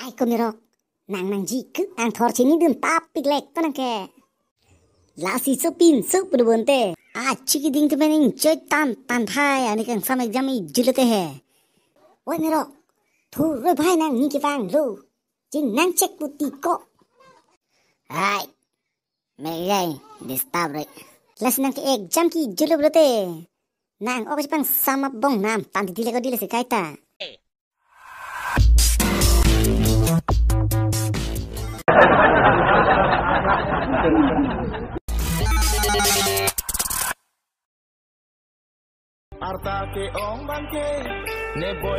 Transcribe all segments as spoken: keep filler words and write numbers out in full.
Ai ko Mirok, nang nangji ke angthor chinidun tap piklek to nang ke. Lasi sopinso pudubonte. Achi keding temen ingchoi tan tan bhai, ani kangsam exam ijut lote he. Oi Mirok, thuroi bhai nangning kevanglo. Chinang chek puti ko. Hai. Megai, disturb re. Lasi nang ke exam ke ijut lo pulote, nang ok chepang sum up bong nam tan dile ko dile se kaita.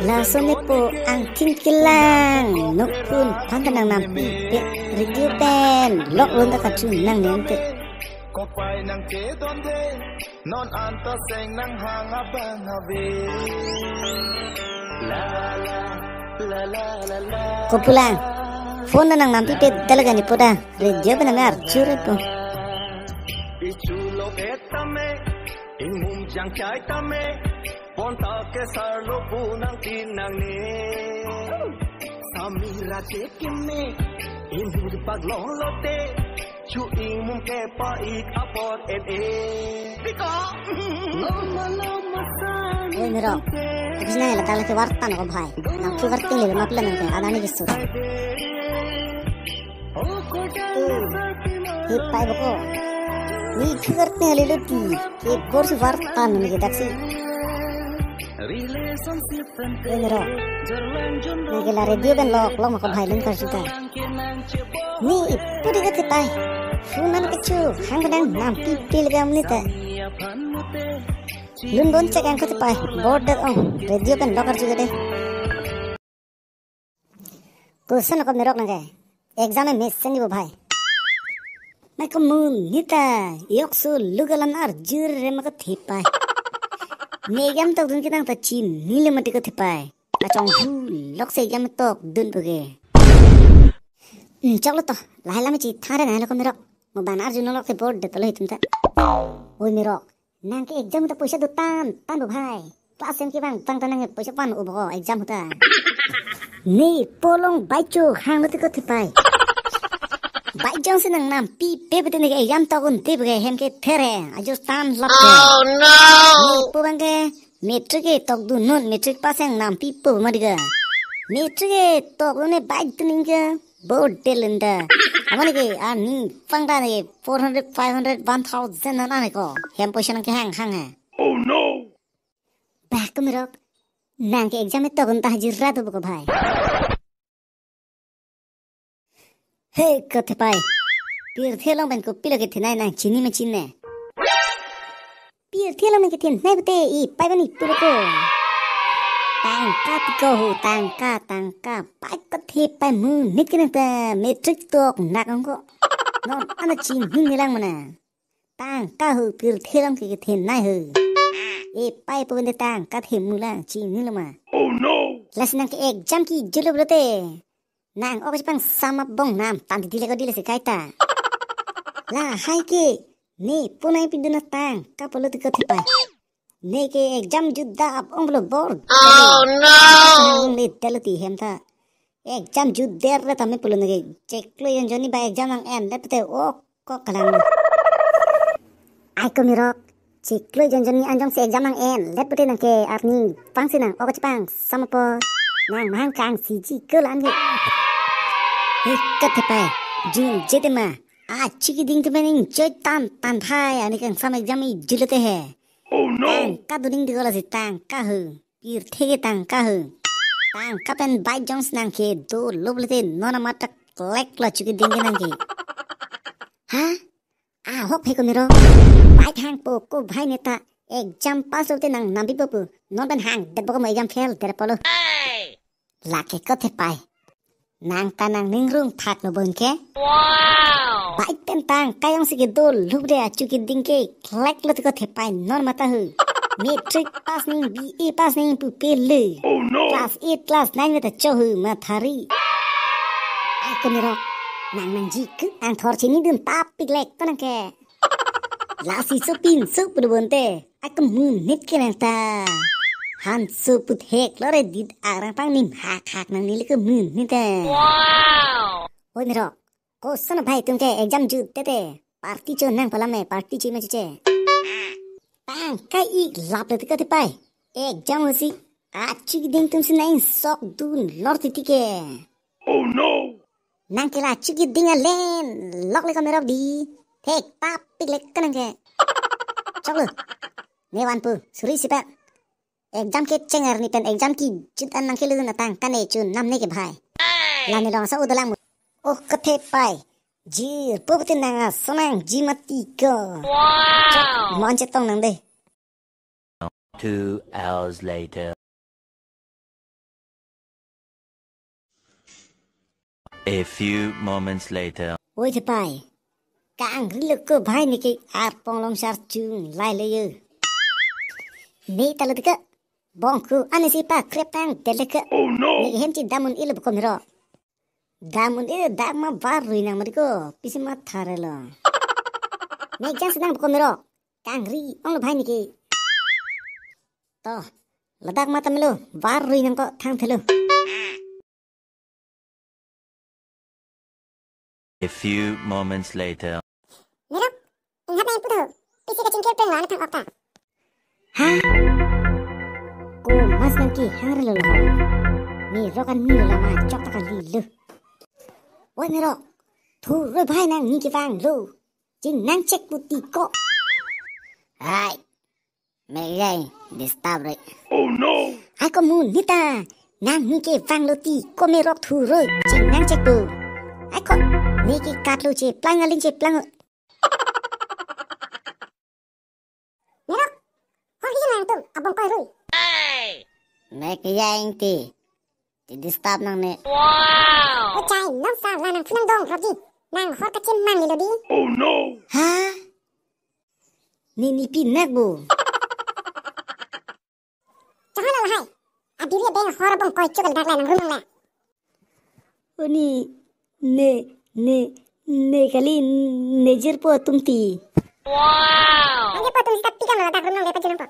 Laso nepo angthing kelang nokpun aphan ta nang nampipe, radio pen lok lun ta kachinang nente. Kopai nang kedonde, non anta seng nang hang abang ave. Kopulang, phone ta nang nampipe, dalaga nepo ta radio pen nang arjure po. Ichu lo et tame, ingmum jang chai tame, pon ta ke sarlo pu nang tin nang ne. Samira che keme, ingmum paglong lote, chu ingmum ke pa ik apor et e. Biko. Oi Mirok, kasi na ladak lagi wartan ko bhai. Nang pu wartan le mapla nang ke, ada ni kisur. He pai boko. Ni kherni haliluti. Ke bor si wartan ni ke daksi. Oi Mirok. Nang ke la radio pen lok lok mako bhai lun kar juta. Ni ipu di kati pai. Phone an kechu hang kedang nampipe le gam ni ta. Lun bon chek ang kati pai. Bor det ong. Radio pen lok kar juta de. Koson ko Mirok nang ke. Exam e mesen di bo bhai. Mai ko mun nita yok su lugalan arjur re ma ko thipai. Ne exam tokdun ke nang ta chinilo mati ko thipai. Kachonghu lok se exam tokdun po ke. Hmm, choklo to. Lahai lam chi thare nai lo ko Mirok. Mo ban arjun lok se bor det lo hitum ta. Oi Mirok. Nang ke exam ta poisa do tan tan bo bhai. Class em ke bang bang ta nang poisa pan ubo exam ta. Nepo along baicho hang lo ti ko thipai. Baicho si nang nampipe pute ne exam tokdun te ke hem ke there. Ajo tan lok ke. Oh no. Nepo bang ke matric ke tokdun non, matric pass ang nampipo ma di ke. Matric ke tokdun ne bike tuning ke. Bor det lenda. Amani ke ani pangda ne four hundred, five hundred, one thousand na ne ko. Hem poisa nang ke hang hang he. Oh no. Bah ko Mirok. Nang ke exam e tokdun ta hajira do ko bhai. He ko thipai. Pirthe along pen kopilo kethenei nang chini ma chini ne. Pirthe along nang kethenei pute ipai bani pulo ko. Tangka ti ko ho, tangka, tangka. Pai ko thipai mu nit ke nang ta matric tok nak ang ko. Non ana chinghin nilang mana. Tangka ho pirthe along ke kethenei ho. Ipai po bende tangka themu lang chinilo ma. Oh no. Lasi nang ke exam ke ijut lo pulote. Nang ok chepang sum up bong nam tan dile ko dile se kaita. Lahai ke nepo nangpidun tangka pulo ti ko thipai. Ne ke exam jutda ap ong pulo bor. Oh no. Nang le dalo ti hem ta. Exam jutdet re tame pulo ne ke. Chiklo jon jonni ba exam nang endet pute ok ko kalang. Ai ko Mirok. Chiklo jon jonni anjong si exam nang endet pute nang ke arni pang si nang ok chepang sum up po. Nang mahang kang si ji ko lan ke. He ko thipai. Jun jete ma. Achi keding temen ingchoi tan tan bhai, ani kangsam exam ijut lote he. Oh no. Tangka duning di ko lasi tangka ho. Pirthe ke tangka ho. Tangka pen bike jong si nang ke dolo pulote non amat ta klek lo achi keding ke nang ke. Ha? Ahok he ko Mirok. Bike hang po ko bhai neta. Exam pass lote nang nampipo pu. Non pen hang det boko mo exam fail det pulo. Lake ko thipai. Nang ta nangning rung thak lo bon ke. Wow. Bike pen tangka jong si ke dolo pulote achi keding ke klek lo ti ko thipai non mata ho. Matric pass ning B A pass ning pupe le. Oh no. Class eight, class nine meta cho ho mathari. Ai ko Mirok. Nang nangji ke angthor chinidun tap piklek to nang ke. Lasi sopinso pudubonte. Ai ko mu nit ke nang ta. Hanso puthek lore dit arang pang nim hak hak nang nili ke mun ni te. Oi Merok, koson bhai atum ke exam jut te te party cho nang palam me, party cho ma che. Pang kai ik lap le te ka te pai. Exam ho si achu keding atum si nang sok dun lor titi ke. Oh no! Nang ke la achu keding alen lok le ko Merok di. Thek papik le ko nang ke. Chok lo. Ne vanpo, suri sipa. Exam ke chengar ni pen exam kejut an nang kelu na tang kane chun nam ne ke bhai. La ne long sa udalang mu. Oh, kethe pai. Jirpo pute nang asonang ji mati ko. Wow. Chok, mon chetong nang de. Two hours later. A few moments later. Oi the pai. Kangri lo ko bhai, ne ke arpong long sar chung lai le yo. Ne ta lo te ke. Bong ko ane si pa krep tang te le ke. Oh no! Ne ke hem chi dam un-e lo ko Merok. Dam un-e dak ma var rui nang mari ko. Pisi ma thare lo. Ne exam si nang ko Merok. Kangri ong lo bhai ne ke. To, ladak ma ta melo, var rui nang ko thang thelo. A few moments later. Merok, inghap nang puto. Pisi kachingkir pen lo ane thang ok ta. Ha? Ko mas nang ke hang re lo lo. Merok an ni lo lama chok ta kali lo. Oi Merok, thuroi bhai nang ni ke vanglo. Chingnang chek puti ko. Hai. Merok disturb re. Oh no! Ai ko mun ni ta. Nang ni ke vanglo ti ko Merok thuroi. Chingnang chek pu. Ai ko. Ne ke katlo cheplang aling cheplang. Merok. Hor hi lang tum abong koi rui. Merok ke yang ti. Ti disturb nang ne. Wow! Oi chai, nang sa la nang phunang dong rok di. Nang hor kachimang ni lo di. Oh no! Ha? Ne ni pi nak bo. Chahal lahai. Abiri abeng hor abong koi chok dak la nang room la. Oni ne ne ne kali, ne jirpo atum ti. Wow! Ang jirpo atum si tapi kan la dak room nang le pa jinang po.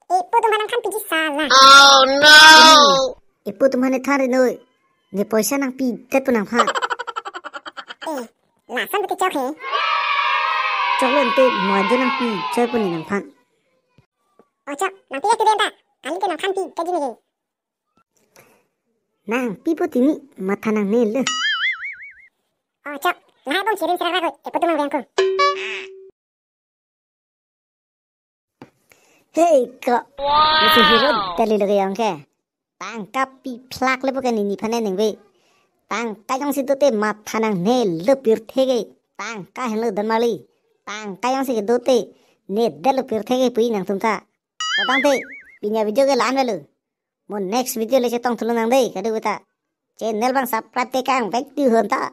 Epo atum aphan nang than piji sa la. Oh no! Epo atum aphan ne than re noi. Ne poisa nang pi det pu nang phan. Eh, lason pute chok he. Chok lo ante mo ajo nang pi choi pu ne nang phan. Oh chok, nang pi ya tu den ta. Kali ke nang than pi kaji ne he. Nang pi po tini matha nang ne le. Oh chok, lahai bong chirin chirak rakoi, epo atum nang vang ko. Hei ko. Wow. Isi hero dali lo ke yang ke. Tangka pi phlak le po ke ne ni phane neng ve. Tangka jongsi dote matha nang ne le pirthe ke. Tangka henlo don mali. Tangka jongsi ke dote ne det lo pirthe ke pui nangtum ta. Totang te, pini a video ke la-an velo. Mo next video le chetong thulong nang de, kadu beta. Channel bang subscribe te kang vek tu hon ta.